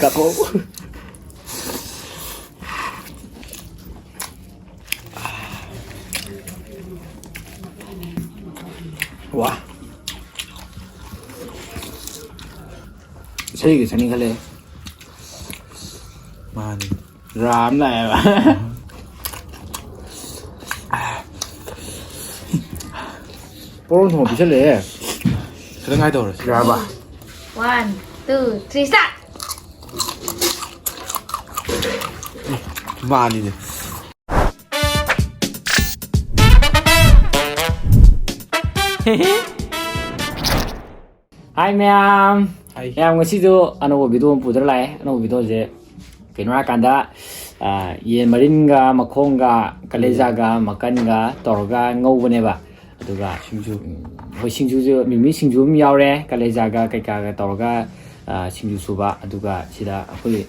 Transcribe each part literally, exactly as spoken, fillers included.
ꯀꯥꯞꯄꯣ꯫ ꯋꯥ꯫ ꯏꯁꯩꯒ ꯁꯛꯅꯤꯡꯈꯠꯂꯦ꯫ ꯃꯥꯅꯤ꯫ ꯔꯥꯝ ꯂꯥꯛꯑꯦꯕ꯫ ꯄꯣꯔꯣꯝ ꯊꯣꯡꯕ ꯄꯤꯁꯜꯂꯛꯑꯦ꯫ ꯈꯤꯇꯪ ꯉꯥꯏ ꯇꯧꯔꯁꯤ꯫ ꯌꯥꯔꯕ? One, two, three, start! ꯃꯥꯅꯤꯅꯦ꯫ ꯍꯥꯏ ꯃꯌꯥꯝ꯫ ꯍꯥꯏ꯫ ꯃꯌꯥꯝ, ꯉꯁꯤꯁꯨ ꯑꯅꯧꯕ ꯚꯤꯗꯤꯑꯣ ꯑꯃ ꯄꯨꯗꯨꯅ ꯂꯥꯛꯑꯦ꯫ ꯑꯅꯧꯕ ꯚꯤꯗꯤꯑꯣꯁꯦ ꯀꯩꯅꯣ ꯍꯥꯏꯔꯀꯥꯟꯗ, ꯑ, ꯌꯦꯟ ꯃꯔꯤꯟꯒ ꯃꯈꯣꯡꯒ ꯀꯂꯦꯖꯥꯒ ꯃꯀꯟꯒ ꯇꯧꯔꯒ ꯉꯧꯕꯅꯦꯕ꯫ ꯑꯗꯨꯒ ꯁꯤꯡꯖꯨ꯫ ꯎꯝ, ꯍꯣꯏ, ꯁꯤꯡꯖꯨꯁꯨ, ꯃꯤꯃꯤ ꯁꯤꯡꯖꯨ ꯑꯃ ꯌꯥꯎꯔꯦ, ꯀꯂꯦꯖꯥꯒ ꯀꯩꯀꯥꯒ ꯇꯧꯔꯒ, ꯑ, ꯁꯤꯡꯖꯨ ꯁꯨꯕ꯫ ꯑꯗꯨꯒ ꯁꯤꯗ ꯑꯩꯈꯣꯏ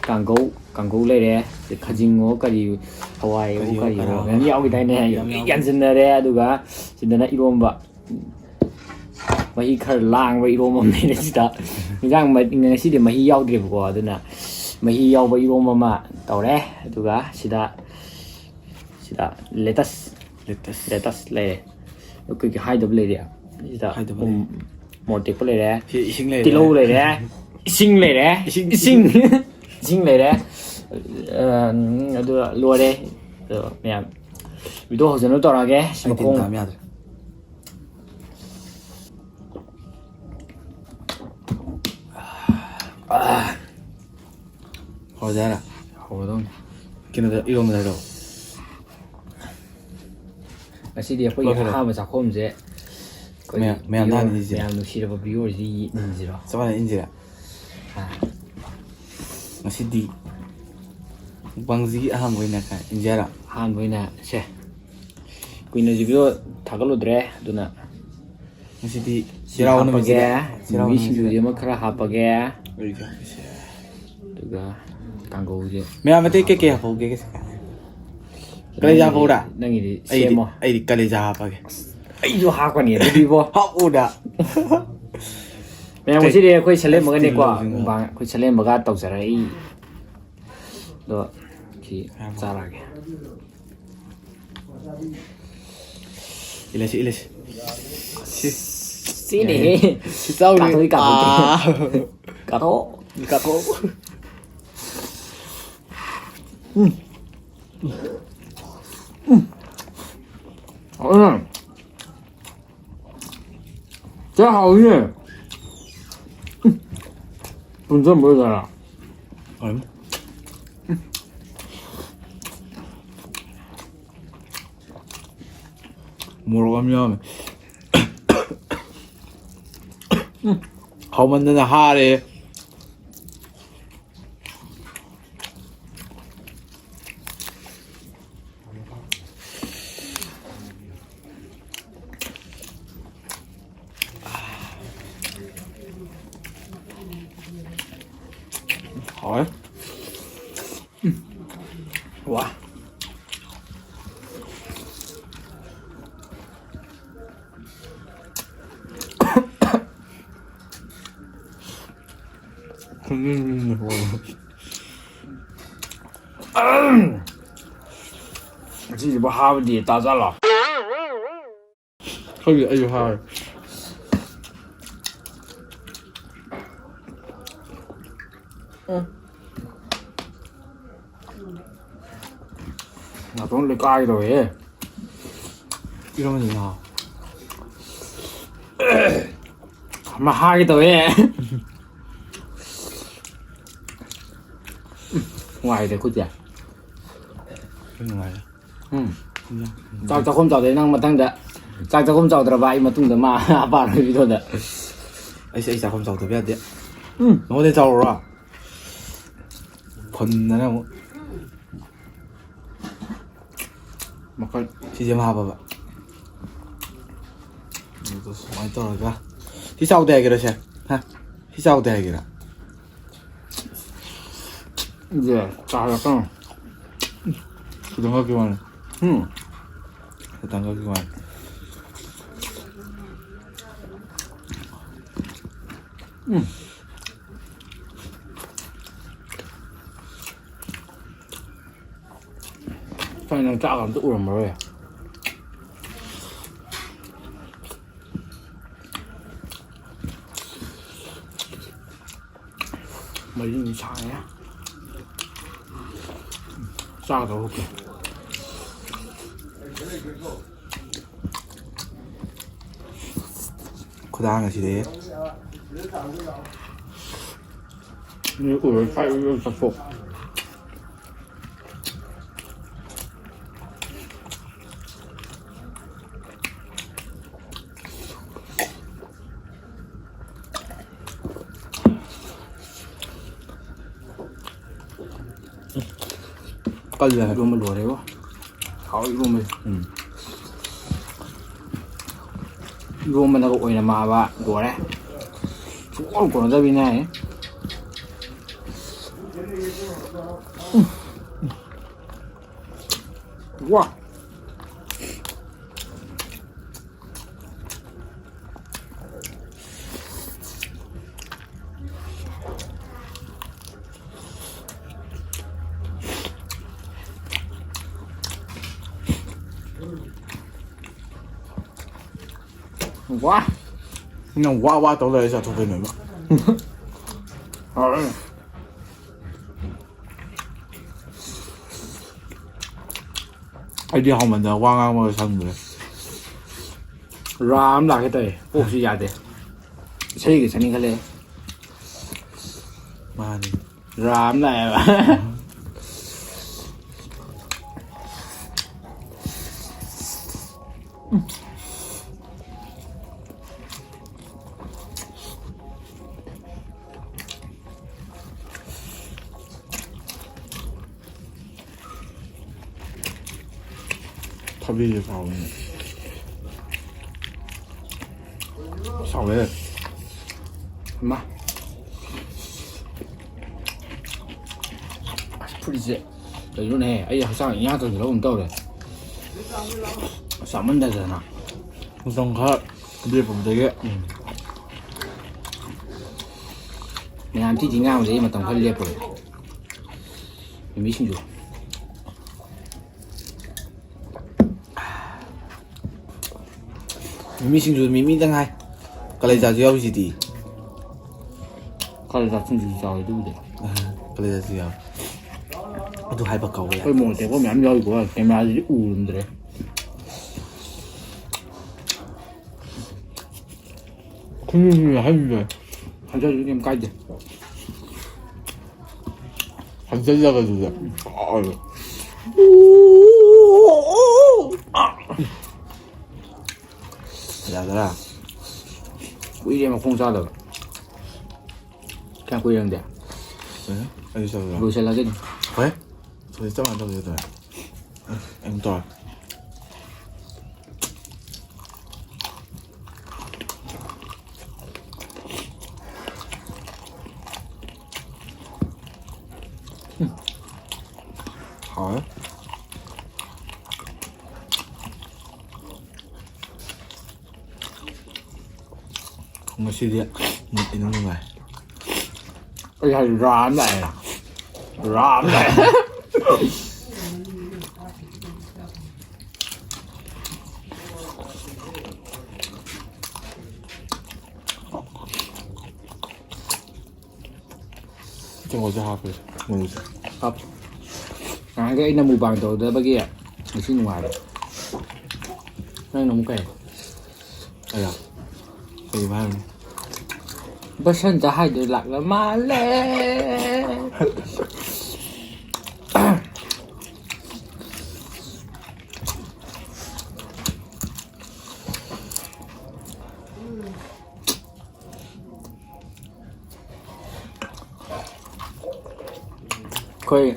ꯀꯥꯡꯒꯧ, ꯀꯥꯡꯒꯧ ꯂꯩꯔꯦ, ꯈꯖꯤꯡꯉꯣ ꯀꯔꯤ, ꯍꯋꯥꯏ ꯀꯔꯤ ꯀꯔꯤ ꯀꯔꯥ ꯃꯌꯥꯝ ꯌꯥꯎꯈꯤꯗꯥꯏꯅꯦ, ꯌꯥꯝ ꯂꯣꯏ ꯌꯥꯎꯈꯤ꯫ ꯌꯥꯟꯁꯤꯟꯅꯔꯦ꯫ ꯑꯗꯨꯒ ꯁꯤꯗꯅ ꯏꯔꯣꯝꯕ, ꯃꯍꯤ ꯈꯔ ꯂꯥꯡꯕ ꯏꯔꯣꯝꯕ ꯑꯃ ꯂꯩꯔꯦ ꯁꯤꯗ꯫ ꯏꯟꯖꯥꯡ ꯃ-, ꯉꯁꯤꯗꯤ ꯃꯍꯤ ꯌꯥꯎꯗ꯭ꯔꯦꯕꯀꯣ, ꯑꯗꯨꯅ ꯃꯍꯤ ꯌꯥꯎꯕ ꯏꯔꯣꯝꯕ ꯑꯃ ꯇꯧꯔꯦ꯫ ꯑꯗꯨꯒ ꯁꯤꯗ, ꯁꯤꯗ ꯂꯦꯇꯁ, ꯂꯦꯇꯁ꯫ ꯂꯦꯇꯁ ꯂꯩꯔꯦ꯫ ꯑꯩꯈꯣꯏꯒꯤ ꯍꯥꯏꯗꯕ ꯂꯩꯔꯦ꯫ ꯁꯤꯗ ꯍꯥꯏꯗꯕ ꯎꯝ, ꯂꯩꯔꯦ꯫ ꯃꯣꯔꯣꯛ ꯑꯇꯦꯛꯄ ꯂꯩꯔꯦ꯫ ꯁꯤ ꯏꯁꯤꯡ ꯂꯩꯔꯦ꯫ ꯇꯤꯜꯍꯧ ꯂꯩꯔꯦ꯫ ꯏꯁꯤꯡ ꯂꯩꯔꯦ꯫ ꯏꯁꯤꯡ꯫ ꯏꯁꯤꯡ꯫ ꯏꯁꯤꯡ ꯂꯩꯔꯦ꯫ ꯑ, ꯑꯗꯨ ꯂꯣꯏꯔꯦ꯫ ꯑꯗꯣ ꯃꯌꯥꯝ, ꯚꯤꯗꯤꯑꯣ ꯍꯧꯖꯅꯕ ꯇꯧꯔꯛꯑꯒꯦ꯫ ꯁꯤ ꯑꯩ ꯇꯤꯟ ꯃꯈꯣꯡ ꯇꯥꯕ ꯌꯥꯗ꯭ꯔꯦ꯫ ꯍꯧꯔꯁꯦ ꯍꯥꯏꯔꯣ? ꯍꯧꯔꯗꯧꯅꯤ꯫ ꯀꯩꯅꯣꯗ, ꯏꯔꯣꯝꯕꯗ ꯍꯥꯏꯔꯣ? ꯉꯁꯤꯗꯤ ꯑꯩꯈꯣꯏꯒꯤ ꯂꯣꯏꯈ꯭ꯔꯦ꯫ ꯑꯍꯥꯟꯕ ꯆꯥꯛꯈꯣꯝꯁꯦ ꯑꯩꯈꯣꯏ ꯃꯌꯥꯝ, ꯃꯌꯥꯝꯗ viewer, ꯍꯥꯟꯅ ꯏꯟꯁꯤꯔꯥ? ꯃꯌꯥꯝ ꯅꯨꯡꯁꯤꯔꯕ viewerꯁꯤ ꯏꯟꯁꯤꯔꯣ? ꯆꯞ ꯃꯥꯟꯅꯅ ꯏꯟꯁꯤꯔꯥ? ꯑꯥ꯫ ꯉꯁꯤꯗꯤ ꯃꯨꯛꯕꯥꯡꯁꯤꯒꯤ ꯑꯍꯥꯟꯕ ꯑꯣꯏꯅ ꯈꯔ ꯏꯟꯁꯤꯔꯥ? ꯑꯍꯥꯟꯕ ꯑꯣꯏꯅ ꯁꯦ꯫ ꯀꯨꯏꯅꯁꯨ ꯚꯤꯗꯤꯑꯣ ꯊꯥꯒꯠꯂꯨꯗ꯭ꯔꯦ, ꯑꯗꯨꯅ ꯉꯁꯤꯗꯤ ꯁꯤ ꯆꯩꯔꯥꯎ ꯍꯥꯞꯄꯒꯦ, ꯅꯨꯃꯤꯠꯁꯤꯗ, ꯆꯩꯔꯥꯎ ꯃꯤꯃꯤ ꯅꯨꯃꯤꯠꯁꯤꯗ꯫ ꯁꯤꯡꯖꯨꯁꯤꯃ ꯈꯔ ꯍꯥꯞꯄꯒꯦ꯫ ꯑꯩꯁꯨ ꯍꯥꯞꯀꯦ꯫ ꯑꯗꯨꯒ ꯀꯥꯡꯒꯧꯁꯦ꯫ ꯃꯌꯥꯝ ꯑꯇꯩ ꯀꯩꯀꯩ ꯍꯥꯞꯍꯧꯒꯦ? ꯀꯂꯦꯖꯥ ꯅꯪꯒꯤꯗꯤ, ꯍꯥꯞꯄꯧꯔꯥ? ꯅꯪꯒꯤꯗꯤ ꯑꯩꯗꯤ, ꯁꯦꯝꯃꯣ꯫ ꯑꯩꯗꯤ ꯀꯂꯦꯖꯥ ꯍꯥꯞꯄꯒꯦ꯫ ꯑꯩꯁꯨ ꯍꯥꯞꯀꯅꯤ ꯑꯗꯨꯗꯤꯕꯣ꯫ ꯍꯥꯞꯎꯗ꯫ ꯃꯌꯥꯝ, ꯉꯁꯤꯗꯤ ꯑꯩꯈꯣꯏ ꯁꯂꯦꯝꯕꯒꯅꯤꯀꯣ, ꯇꯤꯜꯍꯧꯁꯤꯡ꯫ ꯃꯨꯛꯕꯥꯡ ꯑꯩꯈꯣꯏ ꯁꯂꯦꯝꯕꯒ ꯇꯧꯖꯔꯛꯏ꯫ ꯑꯗꯣ ꯁꯤ ꯆꯥꯔꯛꯑꯒꯦ꯫ ꯏꯜꯂꯁꯤ, ꯏꯜꯂꯁꯤ꯫ ꯁꯤ꯫ ꯁꯤꯅꯦꯍꯦ꯫ ꯁꯤ ꯆꯥꯎꯅꯦ꯫ ꯀꯥꯊꯣꯛꯏ, ꯀꯥꯊꯣꯛꯏ꯫ ꯑꯥ꯫ ꯀꯥꯊꯣꯛ꯫ ꯀꯥꯊꯣꯛ꯫ ꯎꯝ꯫ ꯎꯝ꯫ ꯍꯥꯎꯋꯤꯅꯦ꯫ ꯆꯥ ꯍꯥꯎꯋꯤꯅꯦ꯫ ꯎꯝ꯫ ꯄꯨꯟꯖꯟꯕ ꯑꯣꯏꯖꯥꯠꯂꯥ? ꯍꯥꯎꯋꯤ꯫ ꯃꯣꯔꯣꯛ ꯑꯃ ꯌꯥꯎꯔꯝꯃꯦ꯫ ꯎꯝ꯫ ꯍꯥꯎꯃꯟꯗꯅ ꯍꯥꯔꯦ꯫ ꯍꯥꯎꯋꯦ꯫ ꯎꯝ꯫ ꯋꯥ꯫ ꯉꯁꯤꯁꯤꯕꯨ ꯍꯥꯕꯗꯤ ꯇꯥꯖꯥꯠꯂꯣ? ꯈꯪꯗꯦ, ꯑꯩꯁꯨ ꯍꯥꯔꯦ꯫ ꯎꯝ꯫ ꯅꯥꯇꯣꯟ ꯂꯣꯏ ꯀꯥꯒꯦ ꯇꯧꯋꯦꯍꯦ꯫ ꯏꯔꯣꯟꯕꯁꯤꯅ ꯍꯥꯎ꯫ ꯑꯃ ꯍꯥꯒꯦ ꯇꯧꯋꯦ꯫ ꯅꯨꯡꯉꯥꯏꯔꯦ ꯈꯨꯠꯁꯦ꯫ ꯅꯨꯡꯉꯥꯏꯔꯦ꯫ ꯎꯝ꯫ ꯎꯝ꯫ ꯆꯥꯛ ꯆꯥꯛꯈꯨꯝ ꯆꯥꯎꯗꯦ ꯅꯪ ꯃꯊꯪꯗ꯫ ꯆꯥꯛ ꯆꯥꯛꯈꯨꯝ ꯆꯥꯎꯗ꯭ꯔꯕ ꯑꯩ ꯃꯇꯨꯡꯗ ꯃꯥ ꯑꯄꯥꯝꯕ ꯚꯤꯗꯤꯑꯣꯗ꯫ ꯑꯩꯁꯦ ꯑꯩ ꯆꯥꯛꯈꯨꯝ ꯆꯥꯎꯗꯕ ꯌꯥꯗꯦ꯫ ꯎꯝ꯫ ꯅꯉꯣꯟꯗ ꯆꯥꯎꯔꯨꯔꯣ? ꯐꯨꯟꯗꯅ ꯑꯃꯨꯛ꯫ ꯃꯈꯜ ꯁꯤꯁꯦ ꯑꯃ ꯍꯥꯞꯄꯕ꯫ ꯑꯗꯨ ꯁꯨꯃꯥꯏꯅ ꯇꯧꯔꯒ꯫ ꯁꯤ ꯆꯥꯎꯗꯦ ꯍꯥꯏꯒꯦꯔꯣ ꯁꯦ? ꯍꯥ? ꯁꯤ ꯆꯥꯎꯗꯦ ꯍꯥꯏꯒꯦꯔꯥ? ꯌꯦ, ꯆꯥꯔꯛꯀꯅꯨ꯫ ꯈꯤꯇꯪ ꯈꯛꯀꯤ ꯋꯥꯅꯤ꯫ ꯎꯝ꯫ ꯈꯤꯇꯪ ꯈꯛꯀꯤ ꯋꯥꯅꯤ꯫ ꯎꯝ꯫ ꯁ꯭ꯋꯥꯏ ꯅꯪ ꯆꯥꯛ ꯑꯝꯇ ꯎꯔꯝꯃꯔꯣꯏ꯫ ꯃꯔꯤꯅꯤ ꯁꯥꯡꯉꯦ꯫ ꯆꯥꯗꯧ ꯍꯧꯀꯦ꯫ ꯈꯨꯗꯥꯡ ꯑꯁꯤꯗꯤ꯫ ꯃꯤ ꯎꯔꯣꯏ, ꯁ꯭ꯋꯥꯏ ꯎꯔꯣꯏ ꯆꯠꯊꯣꯛ꯫ ꯀꯜꯂꯦ꯫ ꯏꯔꯣꯝꯕ ꯂꯣꯏꯔꯦꯕꯣ꯫ ꯍꯥꯎ ꯏꯔꯣꯝꯕꯁꯦ꯫ ꯎꯝ꯫ ꯏꯔꯣꯝꯕꯅꯒ ꯑꯣꯏꯅ ꯃꯥꯕ ꯂꯣꯏꯔꯦ꯫ ꯁꯨꯡꯀꯣꯟ ꯀꯣꯟꯅꯗꯕꯤꯅꯦ ꯍꯥꯏ꯫ ꯎꯝ꯫ ꯋꯥ꯫ ꯋꯥ꯫ ꯅꯪ ꯋꯥ ꯋꯥ ꯇꯧ ꯂꯩꯔꯦ, ꯆꯥꯊꯣꯛꯇꯣꯏꯅꯦꯕ꯫ ꯍꯥꯎꯔꯦ꯫ ꯑꯩꯗꯤ ꯍꯥꯎꯃꯟꯗꯅ ꯋꯥ ꯉꯥꯡꯕꯒ ꯁꯪꯗ꯭ꯔꯦ꯫ ꯔꯥ ꯑꯃ ꯂꯥꯛꯀꯦ ꯇꯧꯋꯦ, ꯀꯣꯛꯁꯤ ꯌꯥꯗꯦ꯫ ꯏꯁꯩꯒ ꯁꯛꯅꯤꯡꯈꯠꯂꯛꯑꯦ꯫ ꯃꯥꯅꯤ꯫ ꯔꯥ ꯑꯃ ꯂꯥꯛꯑꯦꯕ꯫ ꯊꯕꯤꯁꯦ ꯍꯥꯎꯋꯤꯅꯦ꯫ ꯁꯥꯎꯋꯦ꯫ ꯏꯃꯥ꯫ ꯑꯁ, ꯐꯨꯔꯤꯠꯁꯦ ꯀꯩꯅꯣꯅꯦ, ꯑꯩ ꯍꯛꯆꯥꯡ ꯏꯌꯥꯡ ꯀꯪꯁꯤꯜꯂꯒꯨꯝ ꯇꯧꯔꯦ꯫ ꯆꯥꯃꯟꯗꯗꯅ꯫ ꯃꯇꯝ ꯈꯔ ꯂꯦꯞꯄꯨꯕꯗꯒꯤ꯫ ꯎꯝ꯫ ꯃꯌꯥꯝ ꯊꯤ ꯊꯤ ꯉꯥꯡꯕꯗ ꯑꯩ ꯃꯇꯝ ꯈꯔ ꯂꯦꯞꯄꯨꯔꯦ꯫ ꯃꯤꯃꯤ ꯁꯤꯡꯖꯨ꯫ ꯃꯤꯃꯤ ꯁꯤꯡꯖꯨ ꯃꯤꯃꯤꯗꯪ ꯍꯥꯏ꯫ ꯀꯂꯦꯖꯥꯁꯨ ꯌꯥꯎꯔꯤꯁꯤꯗꯤ꯫ ꯀꯂꯦꯖꯥ ꯁꯤꯡꯖꯨ ꯆꯥꯎꯋꯦ ꯑꯗꯨꯕꯨꯗꯤ꯫ ꯑ, ꯀꯂꯦꯖꯥꯁꯨ ꯌꯥꯎꯋꯦ꯫ ꯑꯗꯨ ꯍꯥꯏꯕ ꯀꯧꯋꯦ꯫ ꯑꯩꯈꯣꯏ ꯃꯣꯔꯣꯛ ꯑꯇꯦꯛꯄ ꯃꯌꯥꯝ ꯌꯥꯎꯔꯤꯀꯣ, ꯀꯦꯃꯦꯔꯥꯗꯗꯤ ꯎꯔꯝꯗ꯭ꯔꯦ꯫ ꯈꯨꯅꯨꯡ ꯍꯥꯏꯕꯤꯕ꯫ ꯍꯟꯖꯔꯁꯨ ꯀꯩꯝ ꯀꯥꯏꯗꯦ꯫ ꯍꯟꯖꯜꯂꯒ ꯑꯗꯨꯗ ꯀꯥꯎꯔꯦ꯫ ꯌꯥꯗ꯭ꯔꯥ? ꯀꯨꯏꯔꯦ ꯃꯈꯣꯡ ꯆꯥꯗꯕ꯫ ꯀꯌꯥꯝ ꯀꯨꯏꯔꯦ ꯅꯪꯗꯤ? ꯀꯩꯅꯣ? ꯑꯩ ꯆꯠꯂꯨꯔꯣ? ꯂꯣꯏꯁꯤꯜꯂꯒꯦ ꯑꯗꯨꯝ꯫ ꯍꯣꯏ? ꯍꯧꯖꯤꯛ ꯆꯞ ꯃꯥꯟꯅ ꯇꯧꯒꯦ ꯇꯧꯔꯦ꯫ ꯑꯩ ꯑꯃꯨꯛ ꯇꯧꯔꯦ꯫ ꯍꯥꯎꯋꯦ꯫ ꯉꯁꯤꯗꯤ ꯅꯨꯡꯉꯥꯏ꯫ ꯑꯩ ꯍꯥꯏꯗꯤ ꯔꯥ ꯑꯃ ꯂꯥꯛꯑꯦ꯫ ꯔꯥ ꯑꯃ ꯂꯥꯛꯑꯦ꯫ ꯀꯩꯅꯣꯁꯦ ꯍꯥꯞꯄꯦ, ꯃꯔꯨꯁꯦ꯫ ꯍꯥꯞ꯫ ꯉꯍꯥꯟꯒꯩ ꯑꯩꯅ ꯃꯨꯛꯕꯥꯡ ꯇꯧꯗꯕꯒꯤ ꯉꯁꯤ ꯅꯨꯡꯉꯥꯏꯕ꯫ ꯅꯪꯅ ꯑꯃꯨꯛ ꯀꯩ? ꯑꯌꯥ꯫ ꯀꯩ ꯍꯥꯏꯔꯨꯅꯤ? ꯕꯁꯟꯇ ꯍꯥꯏꯗꯣꯏ ꯂꯥꯛꯂ ꯃꯥꯜꯂꯦ꯫ ꯑꯩꯈꯣꯏ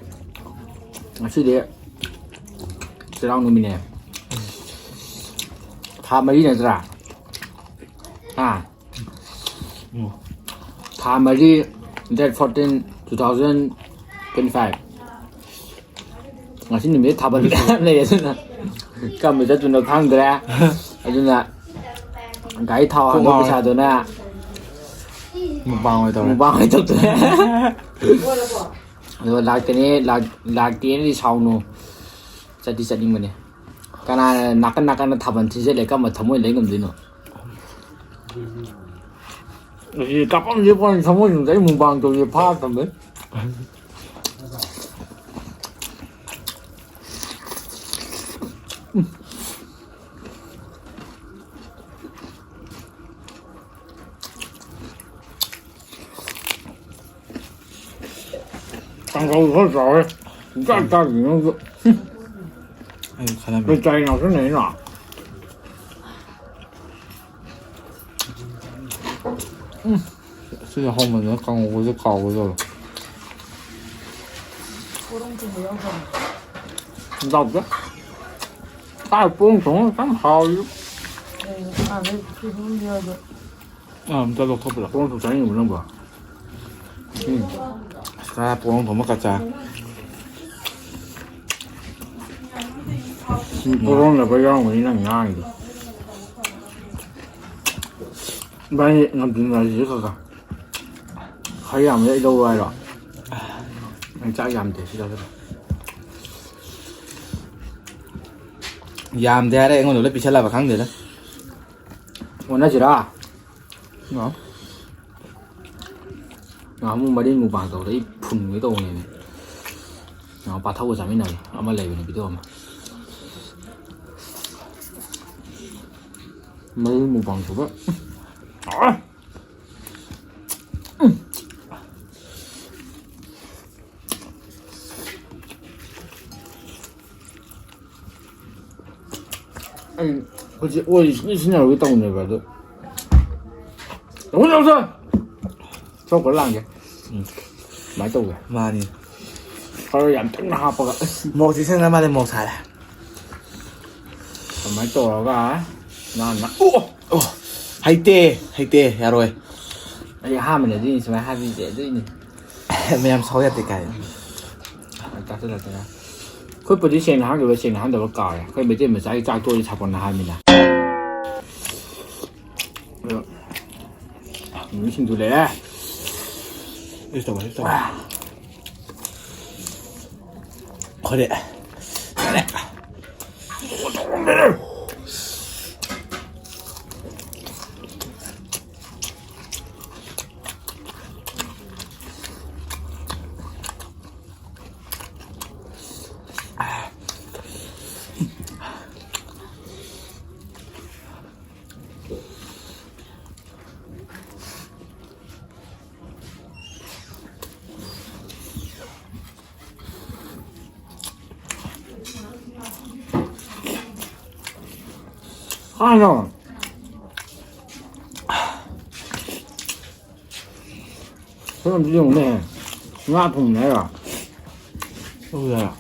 ꯉꯁꯤꯗꯤ ꯆꯩꯔꯥꯎ ꯅꯨꯃꯤꯠꯅꯦ꯫ ꯊꯥ ꯃꯔꯤ ꯅꯠꯇ꯭ꯔꯥ? ꯍꯥ? ꯊꯥ ꯃꯔꯤ, date fourteen, two thousand twenty five꯫ ꯉꯁꯤ ꯅꯨꯃꯤꯠ ꯊꯥꯕꯜ ꯃꯌꯥꯝ ꯂꯩ, ꯑꯗꯨꯅ ꯀꯔꯝꯕ ꯆꯠꯇꯣꯏꯅꯣ ꯈꯪꯗ꯭ꯔꯦ꯫ ꯑꯗꯨꯅ ꯒꯥꯔꯤ ꯊꯥꯎ ꯀꯣꯛ ꯍꯥꯟꯕꯒꯤ ꯉꯥꯎꯔꯦ꯫ ꯄꯩꯁꯥꯗꯨꯅ ꯃꯨꯛꯕꯥꯡ ꯑꯣꯏ ꯇꯧꯔꯦ꯫ ꯃꯨꯛꯕꯥꯡ ꯑꯣꯏ ꯇꯧꯗꯣꯏꯅꯦ꯫ ꯑꯗꯣ ꯂꯥꯛꯇꯦꯅꯦ, ꯂꯥꯛ-, ꯂꯥꯛꯇꯦꯅꯗꯤ ꯁꯥꯎꯅꯨ꯫ ꯆꯠꯇꯤ ꯆꯠꯅꯤꯡꯕꯅꯦ꯫ ꯀꯅꯥꯅ ꯅꯥꯀꯟ ꯅꯥꯀꯟꯗ ꯊꯥꯕꯜ ꯊꯤꯖꯤꯜꯂꯦ ꯀꯔꯝꯕ ꯊꯃꯣꯏ ꯂꯩ ꯉꯝꯗꯣꯏꯅꯣ? ꯑꯁꯤ ꯀꯥꯞꯐꯝꯁꯦ ꯄꯣꯟ ꯊꯃꯣꯏ ꯅꯨꯡꯗ ꯑꯩ ꯃꯨꯛꯕꯥꯡ ꯇꯧꯁꯦ ꯐꯥ ꯊꯝꯃꯦ꯫ ꯀꯥꯡꯍꯧ ꯈꯔ ꯆꯥꯎꯔꯦ꯫ ꯁꯨꯡꯆꯥ ꯆꯥꯗ꯭ꯔꯤ ꯅꯪꯁꯨ꯫ ꯑꯩ ꯈꯜꯂꯝꯃꯤ꯫ ꯀꯩ ꯆꯥꯏ ꯉꯥꯎꯁꯟꯅꯩꯅꯣ? ꯁꯤꯗ ꯍꯧꯃꯟꯗꯅ ꯀꯥꯡꯍꯧꯒꯁꯦ ꯀꯥꯎꯒꯦ ꯇꯧꯔꯦ꯫ ꯌꯥꯎꯗꯦ꯫ ꯀꯥꯏ ꯄꯣꯡ ꯊꯣꯡꯉ ꯌꯥꯝ ꯍꯥꯎꯋꯤ꯫ ꯑꯥ, ꯑꯝꯇ ꯂꯧꯊꯣꯛꯄꯤꯔꯣ꯫ ꯄꯣꯡ ꯊꯣꯡ ꯆꯥꯅꯤꯡꯉꯤꯕꯣ ꯅꯪꯕꯣ? ꯎꯝ꯫ ꯑꯁ, ꯄꯣꯡ ꯊꯣꯡꯕ ꯀꯠꯆꯥ꯫ ꯄꯣꯔꯣꯝꯗꯕ ꯌꯥꯎꯔꯝꯒꯅꯤ ꯅꯪ ꯉꯥꯡꯉꯤꯗꯣ꯫ ꯏꯕꯥꯅꯤ ꯉꯝꯖꯤꯟꯅꯔꯁꯤ ꯈꯔ ꯈꯔ꯫ ꯈꯔ ꯌꯥꯝꯕꯗ ꯑꯩ ꯂꯧꯔꯣ ꯍꯥꯏꯔꯣ? ꯅꯪ ꯆꯥꯛ ꯌꯥꯝꯗꯦ ꯁꯤ ꯆꯥꯁꯤꯜꯂꯣ꯫ ꯌꯥꯝꯗꯦ ꯍꯥꯏꯔꯦ ꯑꯩꯉꯣꯟꯗ ꯂꯣꯏ ꯄꯤꯁꯜꯂꯕ ꯈꯪꯗꯦꯗ꯫ ꯑꯣꯟꯅꯁꯤꯔꯥ? ꯌꯥꯏ꯫ ꯉꯍꯥꯟꯃꯨꯛ ꯃꯔꯤꯟ ꯃꯨꯛꯕꯥꯡ ꯇꯧꯕꯗ ꯑꯩ ꯐꯨꯟꯒꯦ ꯇꯧꯕꯅꯦꯃꯤ꯫ ꯉꯍꯥꯟ ꯄꯥꯊꯧꯒ ꯆꯥꯃꯤꯟꯅꯕꯗꯣ ꯑꯃ ꯂꯩꯕꯅꯦ video ꯑꯃ꯫ ꯃꯔꯤꯟ ꯃꯨꯛꯕꯥꯡ ꯇꯧꯕ꯫ ꯑꯥ! ꯑꯩ ꯍꯧꯖꯤꯛ ꯑꯣꯏ ꯁꯤꯖꯤꯟꯅ-, ꯁꯤꯖꯤꯟꯅꯔꯨꯒꯦ ꯇꯧꯅꯦꯕ ꯑꯗꯣ꯫ ꯇꯧꯁꯦ, ꯇꯧꯁꯦ! ꯁꯣꯛꯄ ꯂꯥꯡꯒꯦ꯫ ꯎꯝ꯫ ꯑꯗꯨꯃꯥꯏꯅ ꯇꯧꯒꯦ꯫ ꯃꯥꯅꯤ꯫ ꯈꯔ ꯌꯥꯝ ꯊꯨꯅ ꯍꯥꯞꯄꯒ꯫ ꯃꯣꯔꯣꯛ ꯆꯤꯁꯟꯈ꯭ꯔ ꯃꯥꯜꯂꯦ, ꯃꯣꯔꯣꯛ ꯁꯥꯔꯦ꯫ ꯑꯗꯨꯃꯥꯏꯅ ꯇꯧꯔꯒ ꯅꯥꯟꯅ꯫ ꯑꯣ! ꯑꯣ! ꯍꯩꯇꯦ, ꯍꯩꯇꯦ, ꯌꯥꯔꯣꯏ꯫ ꯑꯩ ꯑꯍꯥꯟꯕꯅꯦ ꯑꯗꯨꯏꯅꯤ ꯁꯨꯃꯥꯏꯅ ꯍꯥꯏꯕꯤꯁꯦ ꯑꯗꯨꯏꯅꯤ꯫ ꯃꯌꯥꯝ ꯁꯥꯎ ꯌꯥꯗꯦ ꯀꯥꯏ꯫ ꯆꯥꯁꯤꯜꯂꯛꯇꯅ꯫ ꯈꯨꯠꯄꯨꯗꯤ ꯁꯦꯡꯅ ꯍꯥꯝꯈꯤꯕ, ꯁꯦꯡꯅ ꯍꯥꯝꯗꯕ ꯀꯥꯎꯔꯦ꯫ ꯑꯩꯈꯣꯏ ꯃꯩꯇꯩ ꯃꯆꯥꯒꯤ ꯆꯥꯛ ꯇꯣꯛꯑꯗꯤ ꯁꯥꯄꯣꯟꯅ ꯍꯥꯝꯃꯤꯅ꯫ ꯑꯗꯣ ꯃꯤꯁꯤꯡꯗꯨ ꯂꯩꯔꯦ꯫ ꯑꯩꯁꯨ ꯇꯧꯒꯦ, ꯑꯩꯁꯨ ꯇꯧꯒꯦ꯫ ꯈꯣꯏꯔꯦ꯫ ꯍꯥꯏꯅꯣ꯫ ꯁꯣꯝꯗ ꯌꯦꯡꯉꯨꯅꯦ꯫ ꯉꯥ ꯊꯣꯡꯉꯦ ꯍꯥꯏꯔꯣ? ꯇꯧꯗꯦ ꯍꯥꯏꯔꯣ?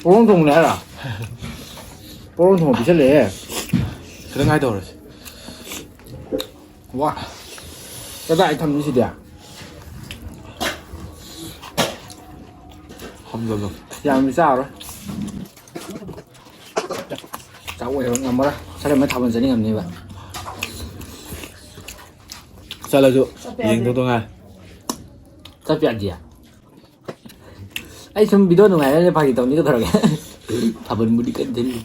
ꯄꯣꯔꯣꯝ ꯊꯣꯡꯕꯅꯦ ꯍꯥꯏꯔꯣ? ꯄꯣꯔꯣꯝ ꯊꯣꯡꯕ ꯄꯤꯁꯜꯂꯛꯑꯦ꯫ ꯈꯤꯇꯪ ꯉꯥꯏ ꯇꯧꯔꯁꯤ꯫ ꯋꯥ꯫ ꯀꯗꯥꯏ ꯊꯝꯅꯤ ꯁꯤꯗꯤ? ꯊꯝꯖꯜꯂꯣ꯫ ꯌꯥꯝꯗꯤ ꯆꯥꯔꯣꯏ꯫ ꯆꯥꯛ ꯑꯣꯏꯔꯕ ꯉꯝꯃꯔꯣꯏ꯫ ꯁꯔꯦꯝ ꯊꯥꯕꯜ ꯆꯠꯅꯤꯡꯉꯝꯅꯦꯕ꯫ ꯆꯠꯂꯁꯨ ꯆꯠꯄ ꯌꯥꯗꯦ꯫ ꯌꯦꯡꯗꯧꯗꯣ ꯉꯥꯏ꯫ ꯆꯠꯄ ꯌꯥꯗꯤꯌꯦ꯫ ꯑꯩ ꯁꯨꯝ ꯚꯤꯗꯤꯑꯣ ꯅꯨꯡꯉꯥꯏꯔꯅꯤ ꯐꯥꯒꯤ ꯇꯧꯅꯤ ꯀꯩꯗꯧꯔꯒꯦ? ꯊꯥꯕꯜꯕꯨꯗꯤ ꯀꯟꯅ ꯊꯤꯜꯂꯤ꯫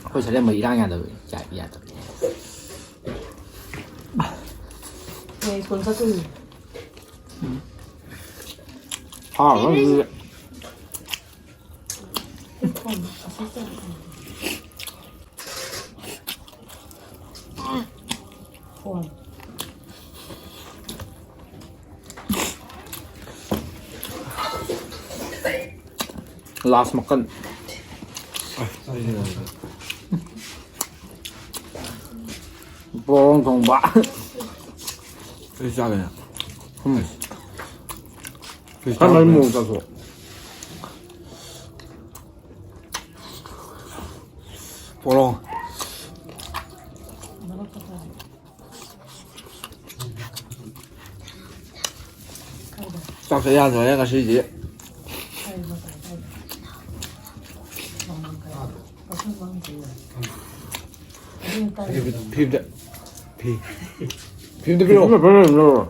ꯑꯩꯈꯣꯏ ꯁꯔꯦꯝꯕ ꯏꯔꯥꯡ ꯌꯥꯗꯕ ꯌꯥ-, ꯌꯥꯗꯕ꯫ ꯍꯌꯦꯡ ꯁ꯭ꯀꯨꯜ ꯆꯠꯇꯣꯏꯅꯤ꯫ ꯍꯥꯎꯔꯣꯏ ꯑꯗꯨꯗꯤ꯫ ꯂꯥꯁ ꯃꯈꯜ꯫ ꯄꯣꯔꯣꯡ ꯊꯣꯡꯕ꯫ ꯑꯩ ꯆꯥꯒꯦꯅꯦ꯫ ꯎꯝ꯫ ꯈꯔ ꯃꯔꯤ ꯃꯣꯔꯣꯛ ꯆꯥꯊꯣꯛ꯫ ꯄꯣꯔꯣꯡ꯫ ꯆꯥꯛ ꯆꯥ ꯌꯥꯗꯣꯔꯦ ꯉꯁꯤꯗꯤ꯫ ꯐꯤꯝꯗ ꯐꯤ ꯐꯤꯝꯗ ꯄꯤꯔꯛꯑꯣ꯫ ꯐꯤꯝꯗ ꯄꯤꯔꯛꯑꯣ꯫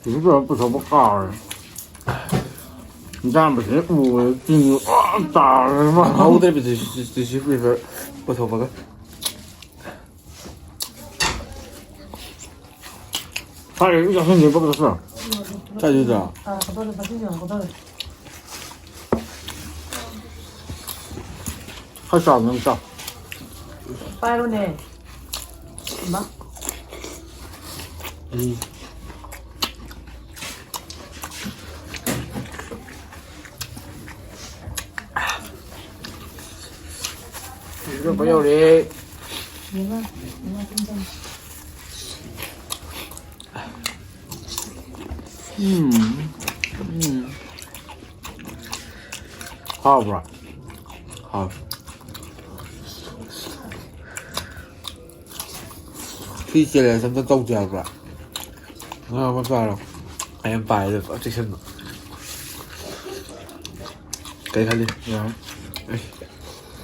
ꯐꯤꯝꯗ ꯄꯤꯔꯛꯑꯣ, ꯄꯨꯊꯣꯛꯄ ꯀꯥꯎꯔꯦ꯫ ꯏꯟꯖꯥꯡ ꯃꯁꯤꯅ ꯎꯕꯗ ꯆꯤꯟ ꯑꯣ ꯇꯥꯔꯦ ꯃꯥ꯫ ꯍꯧꯗ꯭ꯔꯦ ꯇꯤꯁꯨ ꯄꯦꯄꯔ ꯄꯨꯊꯣꯛꯄꯒ꯫ ꯐꯔꯦ, ꯑꯗꯨꯝ ꯆꯥꯁꯤꯟꯁꯦ, ꯄꯞ ꯆꯥꯁꯤꯜꯂꯣ꯫ ꯆꯥꯁꯤꯟꯁꯦ꯫ ꯈꯔ ꯆꯥꯎꯅ ꯑꯗꯨꯝ ꯆꯥꯎ꯫ ꯄꯥꯏꯔꯣꯅꯦ꯫ ꯏꯃꯥ꯫ ꯎꯝ꯫ ꯏꯔꯣꯟꯕ ꯌꯧꯔꯦ꯫ ꯎꯝ꯫ ꯎꯝ꯫ ꯍꯥꯎꯕ꯭ꯔꯣ? ꯍꯥꯎ꯫ ꯁꯤ ꯆꯦꯂꯦꯟꯖ ꯑꯝꯇ ꯇꯧꯁꯦ ꯍꯥꯏꯕ꯭ꯔꯥ? ꯉꯥ ꯃꯆꯥꯔꯣ? ꯑꯩ ꯌꯥꯝ ꯄꯥꯏꯔꯦ, ꯐꯖꯅ ꯆꯦꯛꯁꯤꯟꯕ꯫ ꯀꯩ ꯈꯜꯂꯤ? ꯌꯥꯔꯦ꯫ ꯑꯩ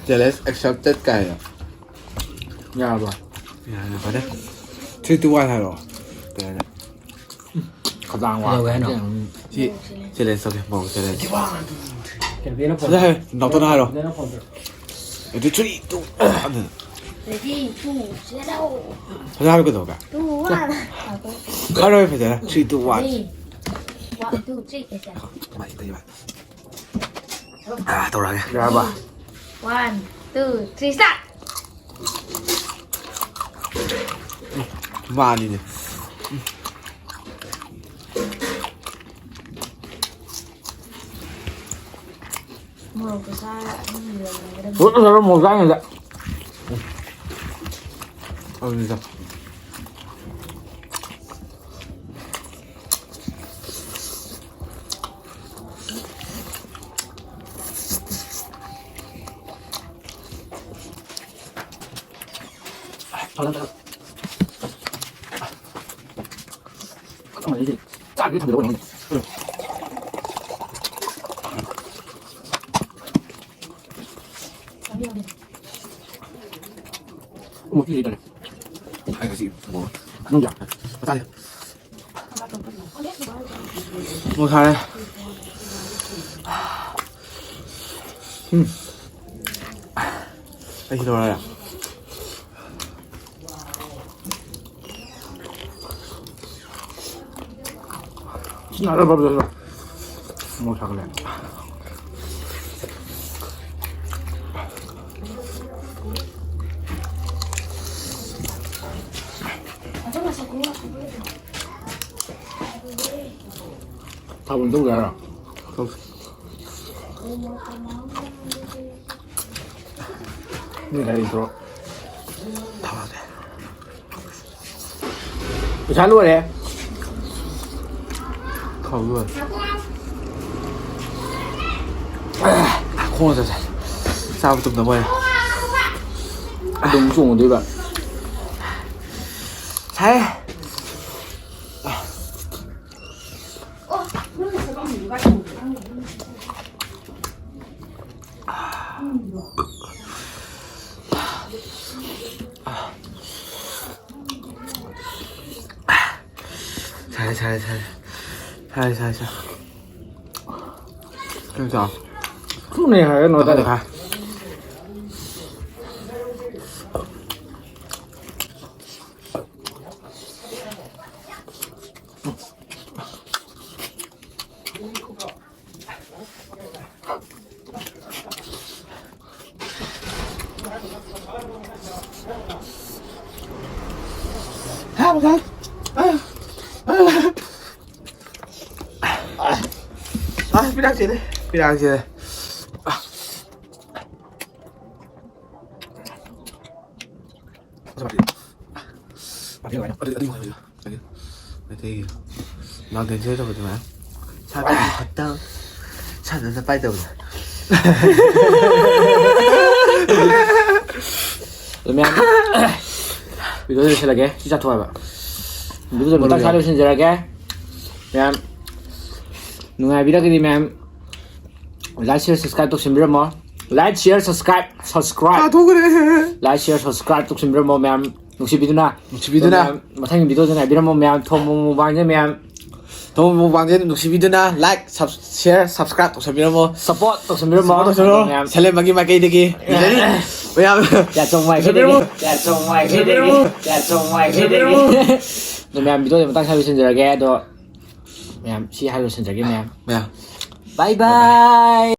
challenge accepted ꯀꯥꯏꯅ꯫ ꯌꯥꯔꯕ? ꯌꯥꯔꯦ, ꯐꯔꯦ꯫ Three, two, one ꯍꯥꯏꯔꯣ꯫ ꯀꯩ ꯍꯥꯏꯅ? ꯈꯗꯥꯡ ꯋꯥ꯫ ꯀꯩꯗꯧꯒꯦ ꯍꯥꯏꯅꯣ? ꯁꯤ challenge ꯇꯧꯒꯦ, ꯃꯧ challenge꯫ ꯀꯩꯅꯣ ꯄꯤꯔꯛꯑꯣ ꯐꯣꯟ꯫ ꯁꯤꯗ ꯍꯥꯏꯌꯣ, ꯅꯥꯎꯇꯣꯟ ꯍꯥꯏꯔꯣ꯫ ꯀꯩꯅꯣ ꯐꯣꯟ ꯄꯤꯔꯛꯑꯣ꯫ Ready, three, two, one. Ready, two, zero. ꯐꯖꯅ ꯍꯥꯏꯔꯣ, ꯀꯩꯗꯧꯔꯒꯦ? Two, one. ꯍꯥꯏꯔꯣ, ꯐꯖꯅ꯫ Three, two, one. Ready. One, two, three, ꯀꯩꯁꯦ? ꯀꯃꯥꯏꯅ ꯇꯧꯔꯤꯕ? ꯑꯥ, ꯇꯧꯔꯛꯑꯒꯦ꯫ ꯌꯥꯔꯕ? One, two, three, start. ꯃꯥꯅꯤꯅꯦ꯫ ꯃꯣꯔꯣꯛꯇꯣ ꯆꯥꯔ ꯑꯍꯤꯡꯕ ꯂꯩꯔꯝꯒꯗꯕꯅꯤ꯫ ꯄꯨꯂꯞ ꯄꯨꯁꯜꯂꯣ, ꯃꯣꯔꯣꯛ ꯆꯥꯔꯤꯉꯩꯗ꯫ ꯑꯗꯨꯅꯤꯗ꯫ ꯁꯤꯗꯅꯦ꯫ ꯑꯩ ꯉꯁꯤ ꯃꯣꯔꯣꯛ ꯃꯅꯨꯡꯗ ꯃꯆꯥꯁꯦ꯫ ꯃꯣꯔꯣꯛ ꯁꯥꯔꯦ꯫ ꯎꯝ꯫ ꯑꯩ ꯁꯤ ꯂꯧꯔꯒꯦ꯫ ꯃꯣꯔꯣꯛ ꯁꯥꯒꯠꯂꯦ꯫ ꯊꯥꯕꯜ ꯇꯧꯒꯦ ꯍꯥꯏꯔꯣ? ꯇꯧꯁꯤ꯫ ꯅꯣꯏ ꯒꯥꯔꯤ intro ꯊꯥꯕꯜꯁꯦ꯫ ꯄꯩꯁꯥ ꯂꯣꯏꯔꯦ꯫ ꯊꯥꯎ ꯂꯣꯏꯔꯦ꯫ ꯈꯣꯡꯅ ꯆꯠꯁꯦ꯫ ꯆꯥꯕ ꯇꯨꯝꯗꯕ ꯑꯣꯏꯔꯦ꯫ ꯑꯗꯨꯝ ꯆꯣꯡꯉꯨꯗꯣꯏꯕ꯫ ꯁꯥꯏ꯫ ꯁꯥꯔꯦ, ꯁꯥꯔꯦ, ꯁꯥꯔꯦ꯫ ꯁꯥꯔꯦ, ꯁꯥꯔꯦ, ꯁꯥꯔꯦ꯫ ꯀꯩꯅꯣ ꯆꯥꯎ꯫ ꯊꯨꯅ ꯍꯥꯏꯔꯒ ꯅꯣꯏ ꯇꯪꯈꯥꯏ ꯇꯪꯈꯥꯏ꯫ ꯑ, ꯄꯤꯔꯥꯛꯁꯦ꯫ ꯄꯤꯔꯥꯛꯁꯦ꯫ ꯑꯗꯨ, ꯑꯗꯨ, ꯑꯗꯨ, ꯑꯗꯨ, ꯑꯗꯨ, ꯃꯩꯇꯩꯒꯤ ꯃꯥꯡꯗꯦꯟ ꯁꯦ ꯇꯧꯕꯗꯨ ꯃꯌꯥꯝ꯫ ꯁꯥꯗ ꯈꯛꯇꯪ, ꯁꯥꯗ ꯆꯠꯄꯥꯏ ꯇꯧꯕꯗ꯫ ꯑꯗꯨ ꯃꯌꯥꯝ, video ꯁꯤ ꯂꯣꯏꯁꯤꯜꯂꯒꯦ꯫ ꯁꯤ ꯆꯥꯊꯣꯛꯑꯕ꯫ Video ꯁꯤ ꯃꯇꯥꯡ ꯁ꯭ꯋꯥꯏꯗ ꯂꯣꯏꯁꯤꯟꯖꯔꯒꯦ꯫ ꯃꯌꯥꯝ, ꯅꯨꯡꯉꯥꯏꯕꯤꯔꯒꯗꯤ ꯃꯌꯥꯝ, like, share, subscribe ꯇꯧꯁꯤꯟꯕꯤꯔꯝꯃꯣ꯫ Like, share, subscribe, subscribe. ꯇꯥꯊꯣꯛꯈ꯭ꯔꯦ꯫ Like, share, subscribe ꯇꯧꯁꯟꯕꯤꯔꯝꯃꯣ ꯃꯌꯥꯝ, ꯅꯨꯡꯁꯤꯕꯤꯗꯨꯅ꯫ ꯅꯨꯡꯁꯤꯕꯤꯗꯨꯅ꯫ ꯃꯌꯥꯝ, ꯃꯊꯪꯒꯤ video ꯗ ꯉꯥꯏꯕꯤꯔꯝꯃꯣ ꯃꯌꯥꯝ, ꯊꯣꯡ ꯃꯨꯛꯕꯥꯡꯁꯦ ꯃꯌꯥꯝ꯫ ꯊꯣꯡ ꯃꯨꯛꯕꯥꯡꯁꯦ ꯅꯨꯡꯁꯤꯕꯤꯗꯨꯅ like, sub-, share, subscribe ꯇꯧꯁꯟꯕꯤꯔꯝꯃꯣ꯫ Support ꯇꯧꯁꯟꯕꯤꯔꯝꯃꯣ꯫ Support ꯇꯧꯁꯟꯕꯤꯔꯝꯃꯣ꯫ ꯃꯌꯥꯝ꯫ ꯁꯦꯂꯦꯝꯕꯒꯤ ꯃꯥꯏꯀꯩꯗꯒꯤ꯫ ꯃꯌꯥꯝ꯫ ꯌꯥꯆꯧ ꯃꯥꯏꯀꯩꯗꯒꯤ꯫ ꯌꯥꯆꯧ ꯃꯥꯏꯀꯩꯗꯒꯤ꯫ ꯌꯥꯆꯧ ꯃꯥꯏꯀꯩꯗꯒꯤ꯫ ꯑꯗꯣ ꯃꯌꯥꯝ video ꯗ ꯃꯇꯥꯡ ꯁ꯭ꯋꯥꯏꯗ ꯂꯣꯏꯁꯤꯟꯖꯔꯒꯦ꯫ ꯑꯗꯣ ꯃꯌꯥꯝ ꯁꯤ ꯍꯥꯏꯔ ꯂꯣꯏꯁꯤꯟꯖꯔꯒꯦ ꯃꯌꯥꯝ꯫ ꯃꯌꯥꯝ꯫ Bye bye꯫